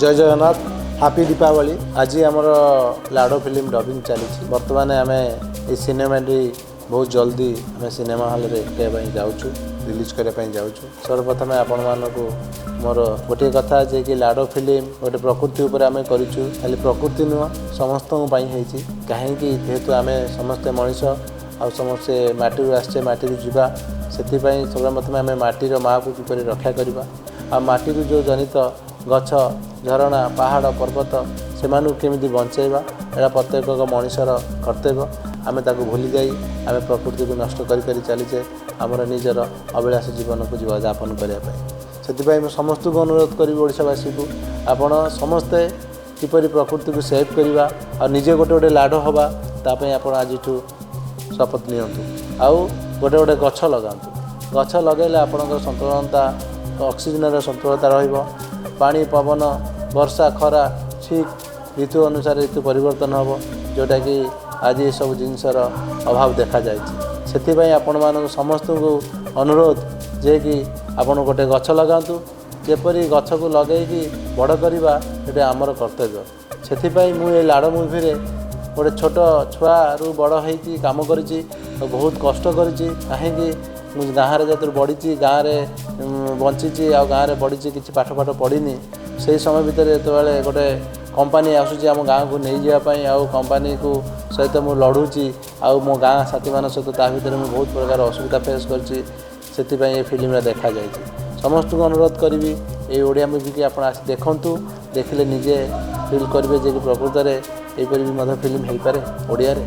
ଜୟ Jagannath, happy Deepavali. ଆଜି ଆମର LAD film dubbing ଚାଲିଛି। ବର୍ତ୍ତମାନ ଆମେ ଏଇ ସିନେମାଟି ବହୁତ ଜଲ୍ଦି ଆମେ ସିନେମା ହଲ୍ରେ ଦେଖିବା ପାଇଁ ଯାଉଛୁ, ରିଲିଜ୍ କରିବା ପାଇଁ ଯାଉଛୁ। ସର୍ବପ୍ରଥମେ ଆପଣମାନଙ୍କୁ ମୋର ଗୋଟିଏ କଥା ଯେ କି ଲାଡ଼ ଫିଲ୍ମ ଗୋଟେ ପ୍ରକୃତି ଉପରେ ଆମେ କରିଛୁ। ଖାଲି ପ୍ରକୃତି ନୁହଁ, ସମସ୍ତଙ୍କ ପାଇଁ ହେଇଛି। କାହିଁକି, ଯେହେତୁ ଆମେ ସମସ୍ତେ ମଣିଷ ଆଉ ସମସ୍ତେ ମାଟିରୁ ଆସିଛେ, ମାଟିରୁ ଯିବା। ସେଥିପାଇଁ ସର୍ବପ୍ରଥମେ ଆମେ ମାଟିର ମାଆକୁ କିପରି ରକ୍ଷା କରିବା ଆଉ ମାଟିରୁ ଯେଉଁ ଜନିତ ଗଛ, ଝରଣା, ପାହାଡ଼, ପର୍ବତ, ସେମାନଙ୍କୁ କେମିତି ବଞ୍ଚେଇବା, ଏଇଟା ପ୍ରତ୍ୟେକ ମଣିଷର କର୍ତ୍ତବ୍ୟ। ଆମେ ତାକୁ ଭୁଲି ଯାଇ ଆମେ ପ୍ରକୃତିକୁ ନଷ୍ଟ କରି କରି ଚାଲିଛେ ଆମର ନିଜର ଅଭିଳାଷ ଜୀବନକୁ ଯାପନ କରିବା ପାଇଁ। ସେଥିପାଇଁ ମୁଁ ସମସ୍ତଙ୍କୁ ଅନୁରୋଧ କରିବି, ଓଡ଼ିଶାବାସୀକୁ, ଆପଣ ସମସ୍ତେ କିପରି ପ୍ରକୃତିକୁ ସେଭ୍ କରିବା ଆଉ ନିଜେ ଗୋଟେ ଗୋଟେ ଲାଡ଼ ହେବା, ତା ପାଇଁ ଆପଣ ଆଜିଠୁ ଶପଥ ନିଅନ୍ତୁ ଆଉ ଗୋଟେ ଗୋଟେ ଗଛ ଲଗାନ୍ତୁ। ଗଛ ଲଗାଇଲେ ଆପଣଙ୍କର ସନ୍ତୁଳନତା, ଅକ୍ସିଜେନର ସନ୍ତୁଳନତା ରହିବ। ପାଣି, ପବନ, ବର୍ଷା, ଖରା ଠିକ୍ ଋତୁ ଅନୁସାରେ ଋତୁ ପରିବର୍ତ୍ତନ ହେବ, ଯେଉଁଟାକି ଆଜି ଏସବୁ ଜିନିଷର ଅଭାବ ଦେଖାଯାଇଛି। ସେଥିପାଇଁ ଆପଣମାନଙ୍କୁ ସମସ୍ତଙ୍କୁ ଅନୁରୋଧ ଯେ କି ଆପଣ ଗୋଟେ ଗଛ ଲଗାନ୍ତୁ। ଯେପରି ଗଛକୁ ଲଗାଇକି ବଡ଼ କରିବା, ସେଇଟା ଆମର କର୍ତ୍ତବ୍ୟ। ସେଥିପାଇଁ ମୁଁ ଏ ଲାଡ଼ ମୁଭିରେ ଗୋଟେ ଛୋଟ ଛୁଆରୁ ବଡ଼ ହେଇକି କାମ କରିଛି ଆଉ ବହୁତ କଷ୍ଟ କରିଛି। କାହିଁକି, ମୁଁ ଗାଁରେ ଯେତେବେଳେ ବଢ଼ିଛି, ଗାଁରେ ବଞ୍ଚିଛି ଆଉ ଗାଁରେ ବଢ଼ିଛି, କିଛି ପାଠ ପାଠ ପଢ଼ିନି। ସେଇ ସମୟ ଭିତରେ ଯେତେବେଳେ ଗୋଟେ କମ୍ପାନୀ ଆସୁଛି ଆମ ଗାଁକୁ ନେଇଯିବା ପାଇଁ ଆଉ କମ୍ପାନୀକୁ ସହିତ ମୁଁ ଲଢ଼ୁଛି ଆଉ ମୋ ଗାଁ ସାଥିମାନଙ୍କ ସହିତ, ତା ଭିତରେ ମୁଁ ବହୁତ ପ୍ରକାର ଅସୁବିଧା ଫେସ୍ କରିଛି। ସେଥିପାଇଁ ଏ ଫିଲ୍ମରେ ଦେଖାଯାଇଛି। ସମସ୍ତଙ୍କୁ ଅନୁରୋଧ କରିବି, ଏଇ ଓଡ଼ିଆ ମୁଭିକି ଆପଣ ଆସି ଦେଖନ୍ତୁ। ଦେଖିଲେ ନିଜେ ଫିଲ୍ କରିବେ ଯେ କି ପ୍ରକୃତରେ ଏହିପରି ବି ମଧ୍ୟ ଫିଲ୍ମ ହେଇପାରେ ଓଡ଼ିଆରେ।